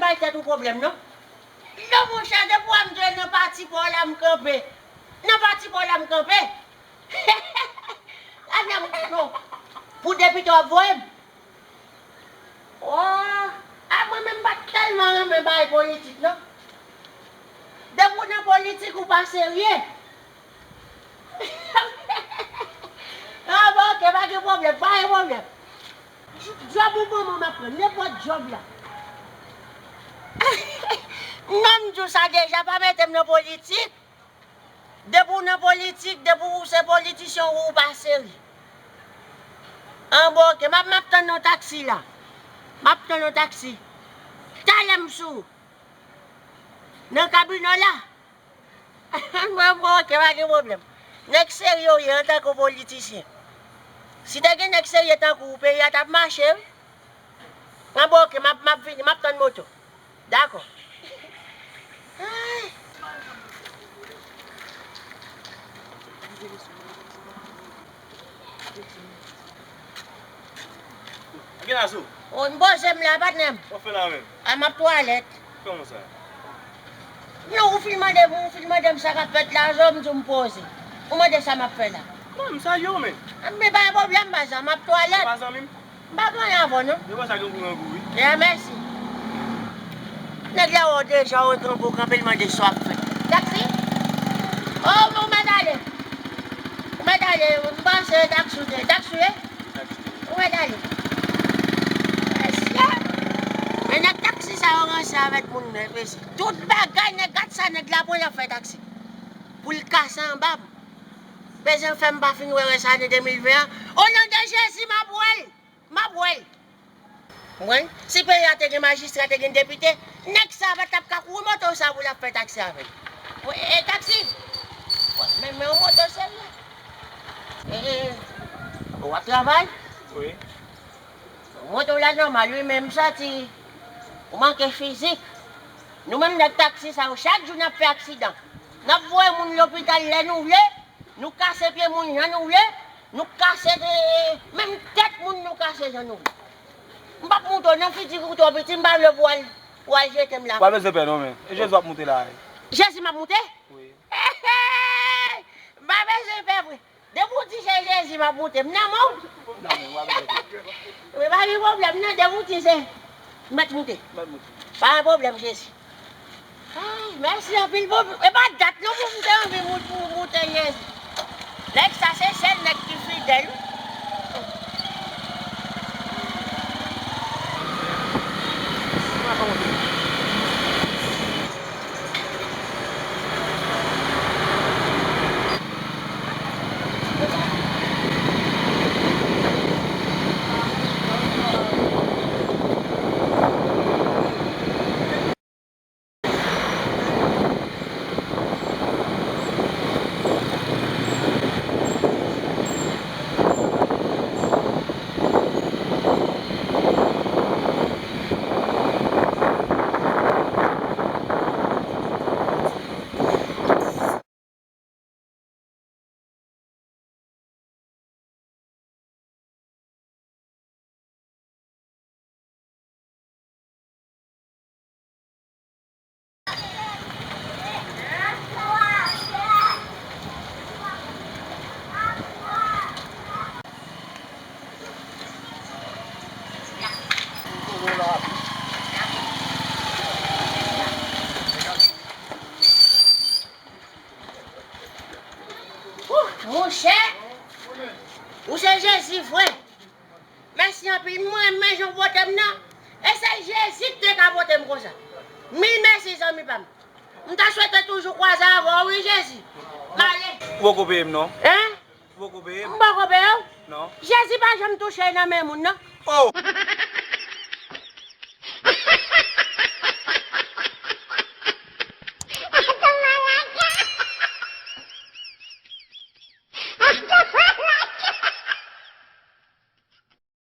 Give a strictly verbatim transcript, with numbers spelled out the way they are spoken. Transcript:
Bay tèt ou pwoblèm, non. Non, monchè, depi w wè m di w nan pati pa w la m kanpe. Nan pati pa w la m kanpe. Gade m, non. Pou depite w ap voye m. Oh, a mwen menm m pa t tèlman renmen bagay politik, non. Depi w nan politik, ou pa serye. Ah, bon, ok, pa gen pwoblèm, pa gen pwoblèm. Djòb ou ban mwen, m ap pran nenpòt djòb la. Non, m di w sa deja, pa mete m nan politik. Depi w nan politik, depi w se politisyen, ou pa serye. An, bon, ok, m ap, m ap tann yon taksi la. M ap tann yon taksi. Talè m sou. Nan kabino la. Mwen, bon, ok, pa gen pwoblèm. Nèg serye w ye antanke yon politisyen. Si te gen nèg serye tankou w, peyi a t ap mache, wi. Mwen, bon, ok, m ap, m ap vini, m ap tann moto. Dakò. Ay. Gen la sou. O, m poze m la, patnè m. W ap fè la menm? A, m ap twalèt. Kòman sa? Non, ou fin mande m, ou fin mande m sa k ap fèt la, jò m di w m poze. Ou mande sa m ap fè la. Non, m salye w, men. A, men pa gen pwoblèm, pa sa, m ap twalèt. Ou pa zanmi m? M pa gen anyen avè w, non. Yo konsa gen pou grangou, wi. Ya, mèsi. Nèg la wè w deja, w kanpe, w kanpe, l mande sa w ap fè. Taksi? O, men ou mèt ale. Ou mèt ale, m panse taksi w te, taksi w ye? Ou mèt ale. Mesye! Men nèg taksi sa yo ranse avèk moun, mesye. Tout bagay, nèg, gad sa nèg la pran, l ap fè taksi. Pou l kase anba m. Bezwen fè m pa fin wè rès ane de mil ven an. O non de Jezi, m ap wè l. M ap wè l. Mwen, si peyi a te gen majistra, te gen depite, nèg sa pa t ap ka kouri moto sa pou l ap fè taksi avè l. Mwen, e taksi! Mwen, men, men yon moto serye. E, e, w ap travay? Wi. Moto w la nòmal, wi, men m santi ou manke fizik. Nou menm nèg taksi sa yo, chak jou n ap fè aksidan. N ap voye moun lopital lè nou vle, nou kase pye moun jan nou vle, nou kase, e, menm tèt moun nou kase jan nou vle. M p ap moute w non, figi w twò piti, m pa vle pou w al, pou w al jete m la. Pa bezwen pè non, men. E Jezi w ap moute la, wi. Jezi m ap moute? Wi. M pa bezwen pè vre. Depi w di se Jezi m ap moute, m nan men w. Nan men w, w ap moute. Wi, pa gen pwoblèm non, depi w di se, m mèt moute. M mèt moute. Pa gen pwoblèm, Jezi. Ay, mèsi anpil, bon, e pa dat non pou m te anvi moute, moute, Jezi. Nèg sa se sèl nèg ki fidèl, wi. Monchè, ou se Jezi vre. Mèsi anpil. Mwen renmen jan w pote m nan. E se Jezi ki te ka pote m konsa. Mil mèsi, zanmi pa m. M ta swete toujou kwaze avè w, wi, Jezi. M ale. Ou poko peye m, non. Hein? Ou poko peye m? M poko peye w? Non. Jezi pa janm touche nan men moun, non. Oh!